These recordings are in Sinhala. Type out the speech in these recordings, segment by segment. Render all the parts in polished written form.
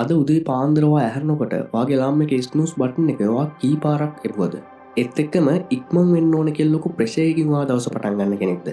අද උදේ පාන්දර ඔයා ඇහැරෙනකොට ඔයාගේ ඇලාම් එකේ ස්නූස් බටන් එක ඔයා කී පාරක් එබුවද? ඒත් එක්කම ඉක්මන් වෙන්න ඕන කියලා ලොකු ප්‍රෙෂර් එකකින් ඔයා දවස පටන් ගන්න කෙනෙක්ද?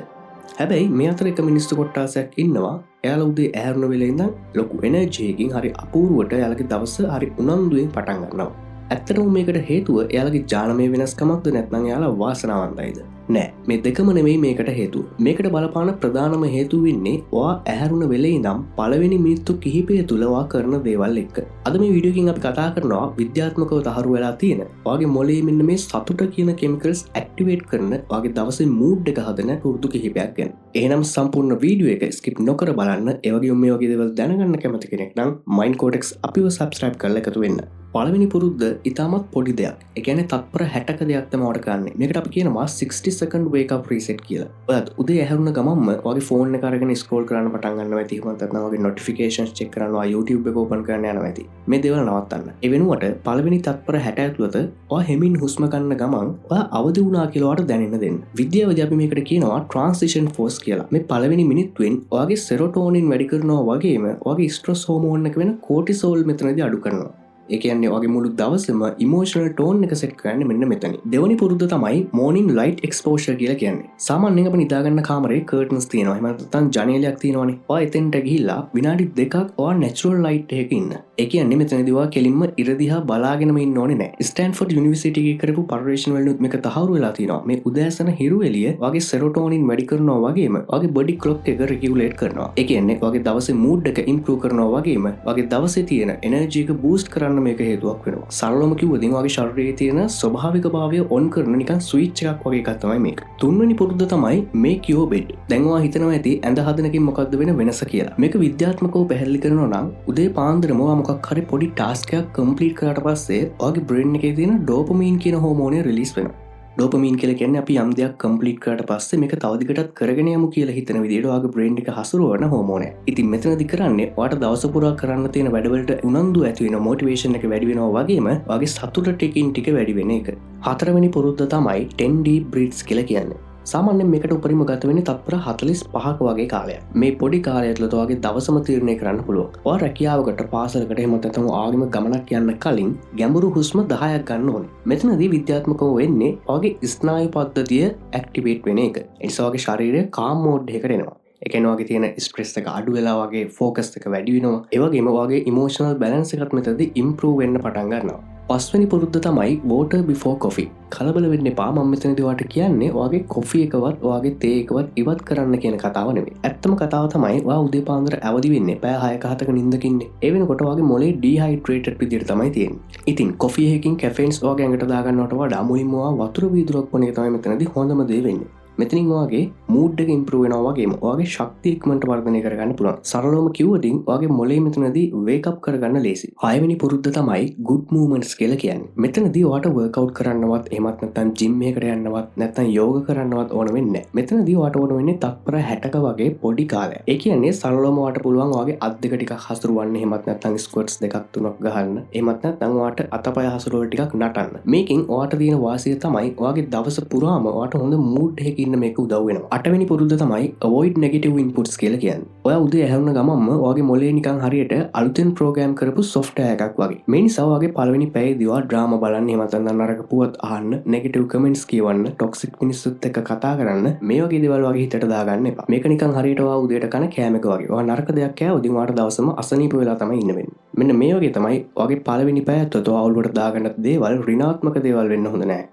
හැබැයි මේ අතර එක මිනිස්සු කොට්ටාසයක් ඉන්නවා. එයාලා උදේ ඇහැරුණ වෙලේ ඉඳන් ලොකු එනර්ජි එකකින් හරි අපූර්වට එයාලගේ දවස හරි උනන්දුවෙන් පටන් ගන්නවා. ඇත්තටම මේකට හේතුව එයාලගේ ජානමය වෙනස්කමක්ද, නැත්නම් එයාලා වාසනාවන්තයිද? නෑ, මේ දෙකම නෙමෙයි මේකට හේතුව. මේකට බලපාන ප්‍රධානම හේතුව වෙන්නේ ඔයා ඇහැරුණ වෙලේ ඉඳන් පළවෙනි මිනිත්තු කිහිපය තුල ඔයා කරන දේවල් එක්ක. අද මේ වීඩියෝ එකකින් අපි කතා කරනවා විද්‍යාත්මකව තහවුරු වෙලා තියෙන ඔයාගේ මොළයේ මෙන්න මේ සතුට කියන කෙමිකල්ස් ඇක්ටිවේට් කරන, ඔයාගේ දවසේ මූඩ් එක හදන පුරුදු කිහිපයක් ගැන. එහෙනම් සම්පූර්ණ වීඩියෝ එක ස්කිප් නොකර බලන්න. ඒ වගේම මේ වගේ දේවල් දැනගන්න කැමති කෙනෙක් නම් මයින්ඩ් කෝටෙක්ස් අපිව සබ්ස්ක්‍රයිබ් කරලා එකතු වෙන්න. පළවෙනි පුරුද්ද ඉතාමත් පොඩි දෙයක්. ඒ කියන්නේ තත්පර 60ක දෙයක් තමයි ඔයාලට කරන්නේ. මේකට අපි කියනවා 60 second wake up reset කියලා. ඔයත් උදේ ඇහැරුණ ගමන්ම ඔයාගේ ෆෝන් එක අරගෙන ස්ක්‍රෝල් කරන්න පටන් ගන්නවා ඇති. එහෙම නැත්නම් ඔයාගේ නොටිෆිකේෂන්ස් චෙක් කරනවා, YouTube එක ඕපන් කරන්න යනවා ඇති. මේ දේවල් නවත්තන්න. ඒ වෙනුවට පළවෙනි තත්පර 60 ඇතුළත ඔයා හෙමින් හුස්ම ගන්න ගමන් ඔයා අවදි වුණා කියලා ඔයාට දැනෙන්න දෙන්න. විද්‍යාවේදී අපි මේකට කියනවා ට්‍රාන්සිෂන් ෆේස් කියලා. මේ පළවෙනි මිනිත්තුවෙන් ඔයාගේ සෙරොටෝනින් වැඩි කරනවා වගේම ඔයාගේ ස්ට්‍රෙස් හෝමෝන් එක වෙන කෝටිසෝල් මෙතනදී අඩු කරනවා. ඒ කියන්නේ ඔයාගේ මුළු දවසම ඉමෝෂනල් ටෝන් එක සෙට් කරන්නේ මෙන්න මෙතනින්. දෙවනි පුරුද්ද තමයි මෝර්නිං ලයිට් එක්ස්පෝෂර් කියලා කියන්නේ. සාමාන්‍යයෙන් අපි නිදාගන්න කාමරේ කර්ටන්ස් තියෙනවා. එහෙම නැත්නම් ජනේලයක් තියෙනවනේ. ඔයා එතෙන්ට ගිහිල්ලා විනාඩි 2ක් ඔයා නැචරල් ලයිට් එකක ඉන්න. ඒ කියන්නේ මෙතනදී ඔයා කෙලින්ම ඉර දිහා බලාගෙනම ඉන්න ඕනේ නෑ. ස්ටැන්ෆෝඩ් යුනිවර්සිටි එකේ කරපු පර්යේෂණ වලිනුත් මේක තහවුරු වෙලා තියෙනවා. මේ උදෑසන හිරු එළිය ඔයාගේ සෙරොටෝනින් වැඩි කරනවා වගේම ඔයාගේ බොඩි ක්ලොක් එක රෙගියුලේට් කරනවා. ඒ කියන්නේ ඔයාගේ දවසේ මූඩ් එක ඉම්ප්‍රූව් කරනවා වගේම ඔයාගේ දවසේ තියෙන එනර්ජි එක බූස්ට් කරන්න මේක හේතුවක් වෙනවා. සරලවම කිව්වොත් ඔයාගේ ශරීරයේ තියෙන ස්වභාවික භාවය ඔන් කරන නිකන් ස්විච් එකක් වගේ එකක් තමයි මේක. තුන්වෙනි පුරුද්ද තමයි make your bed. දැන් ඔයා හිතනවා ඇති ඇඳ හදනකින් මොකද්ද වෙන වෙනස කියලා. මේක විද්‍යාත්මකව පැහැදිලි කරනවා නම්, උදේ පාන්දරම ඔයා මොකක් හරි පොඩි ටාස්ක් එකක් කම්ප්ලීට් කරාට පස්සේ ඔයාගේ බ්‍රේන් එකේ තියෙන ඩෝපමීන් කියන හෝමෝනය රිලීස් වෙනවා. ඩෝපමීන් කියලා කියන්නේ අපි යම් දෙයක් කම්ප්ලීට් කරාට පස්සේ මේක තව දිගටත් කරගෙන යමු කියලා හිතන විදිහට ඔයාගේ බ්‍රේන් එක හසුරුවන හෝමෝනය. ඉතින් මෙතනදි කරන්නේ ඔයාට දවස පුරා කරන්න තියෙන වැඩවලට උනන්දු ඇති වෙන මොටිවේෂන් එක වැඩි වෙනවා වගේම ඔයාගේ සතුට ටිකින් ටික වැඩි වෙන එක. හතරවෙනි පුරුද්ද තමයි 10 deep breaths කියලා කියන්නේ. සාමාන්‍යයෙන් මේකට උපරිම ගත වෙන්නේ තත්පර 45ක වගේ කාලයක්. මේ පොඩි කාලය ඇතුළත ඔයාගේ දවසම තීරණය කරන්න පුළුවන්. ඔයා රැකියාවකට, පාසලකට, එහෙම නැත්නම් ආගමික ගමනක් යන්න කලින් ගැඹුරු හුස්ම 10ක් ගන්න ඕනේ. මෙතනදී විද්‍යාත්මකව වෙන්නේ ඔයාගේ ස්නායු පද්ධතිය ඇක්ටිවේට් වෙන එක. ඒ නිසා ඔයාගේ ශරීරය කාම් මෝඩ් එකකට එනවා. ඒ කියන්නේ ඔයාගේ තියෙන ස්ට්‍රෙස් එක අඩු වෙලා ඔයාගේ ෆෝකස් එක වැඩි වෙනවා. ඒ වගේම ඔයාගේ ඉමෝෂනල් බැලන්ස් එකත් මෙතනදී ඉම්ප්‍රූව් වෙන්න පටන් ගන්නවා. පස්වෙනි පුරුද්ද තමයි වෝටර් බිෆෝර් කොෆි. කලබල වෙන්න එපා, මම මෙතනදී ඔයාට කියන්නේ ඔයාගේ කොෆි එකවත් ඔයාගේ තේ එකවත් ඉවත් කරන්න කියන කතාව නෙමෙයි. ඇත්තම කතාව තමයි ඔයා උදේ පාන්දර අවදි වෙන්නේ පැය 6ක 7ක නින්දකින්නේ. ඒ වෙනකොට ඔයාගේ මොලේ ඩීහයිඩ්‍රේටඩ් විදියට තමයි තියෙන්නේ. ඉතින් කොෆි එකකින් කැෆේන්ස් ඔයාගේ ඇඟට දාගන්නවට වඩා මුලින්ම ඔයා වතුර වීදුරුවක් බොන එක තමයි මෙතනදී හොඳම දේ වෙන්නේ. මෙතනින් ඔයාගේ මූඩ් එක ඉම්ප්‍රූව් වෙනවා වගේම ඔයාගේ ශක්තිය ඉක්මනට වර්ධනය කරගන්න පුළුවන්. සරලවම කිව්වොත් ඔයාගේ මොලේ මෙතනදී වේක් අප් කරගන්න ලේසි. හයවෙනි පුරුද්ද තමයි ගුඩ් මූව්මන්ට්ස් කියලා කියන්නේ. මෙතනදී ඔයාට වර්ක්අවුට් කරන්නවත්, එහෙමත් නැත්නම් ජිම් එකකට යන්නවත්, නැත්නම් යෝග කරන්නවත් ඕන වෙන්නේ නැහැ. මෙතනදී ඔයාට ඕන වෙන්නේ තත්පර 60ක වගේ පොඩි කාලයක්. ඒ කියන්නේ සරලවම ඔයාට පුළුවන් ඔයාගේ අත් දෙක ටිකක් හසුරුවන්න, එහෙමත් නැත්නම් ස්ක්වොට්ස් දෙකක් තුනක් ගහන්න, එහෙමත් නැත්නම් ඔයාට අතපය හසුරුවලා ටිකක් නටන්න. මේකෙන් ඔයාට තියෙන වාසිය තමයි ඔයාගේ දවස පුරාම ඔයාට හොඳ මූඩ් එකක ඉන්න මේක උදව් වෙනවා. අටවෙනි පුරුද්ද තමයි avoid negative inputs කියලා කියන්නේ. ඔයා උදේ ඇහැරුණ ගමන්ම ඔයාගේ මොලේ නිකන් හරියට අලුතෙන් ප්‍රෝග්‍රෑම් කරපු සොෆ්ට්වෙයාර් එකක් වගේ. මේ නිසා ඔයාගේ පළවෙනි පැයේදී ඔයා ඩ්‍රාමා බලන්න, එහෙම නැත්නම් නරක පුවත් අහන්න, නෙගටිව් කමෙන්ට්ස් කියවන්න, ටොක්සික් මිනිස්සුත් එක්ක කතා කරන්න, මේ වගේ දේවල් ඔයාගේ හිතට දාගන්න එපා. මේක නිකන් හරියට ඔයා උදේට කන කෑම එක වගේ. ඔයා නරක දෙයක් කෑවොත් ඉතින් ඔයාට දවසම අසනීප වෙලා තමයි ඉන්න වෙන්නේ. මෙන්න මේ වගේ තමයි ඔයාගේ පළවෙනි පැය ඇතුළත ඔයා ඔළුවට දාගන්න දේවල් ඍණාත්මක දේවල් වෙන්න හොඳ නෑ.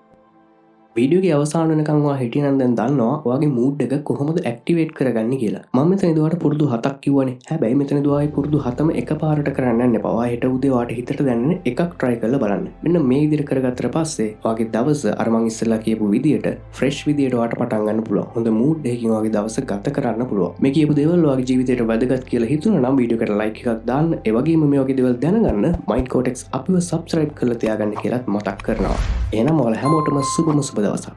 වීඩියෝ එකේ අවසාන වෙනකන් ඔයා හිටියනම් දැන් දන්නවා ඔයාගේ මූඩ් එක කොහොමද ඇක්ටිවේට් කරගන්නේ කියලා. මම මෙතනදී ඔයාට පුරුදු හතක් කිව්වනේ. හැබැයි මෙතනදී ඔයා පුරුදු හතම එකපාරට කරන්න යන්න එපා. ඔයා හෙට උදේ ඔයාට හිතට දැනෙන එකක් try කරලා බලන්න. මෙන්න මේ විදිහට කරගත්තට පස්සේ ඔයාගේ දවස අර මං ඉස්සෙල්ලා කියපු විදියට ෆ්‍රෙෂ් විදියට ඔයාට පටන් ගන්න පුළුවන්. හොඳ මූඩ් එකකින් ඔයාගේ දවස ගත කරන්න පුළුවන්. මේ කියපු දේවල් ඔයාගේ ජීවිතේට වැදගත් කියලා හිතුණා නම් වීඩියෝ එකට ලයික් එකක් දාන්න. ඒ වගේම මේ වගේ දේවල් දැනගන්න මයින්ඩ් කෝටෙක්ස් අපිව සබ්ස්ක්‍රයිබ් කරලා තියාගන්න කියලාත් මතක් කරනවා. එහෙනම් ඔයාලා හැමෝටම සුබම සුබ දවසක්.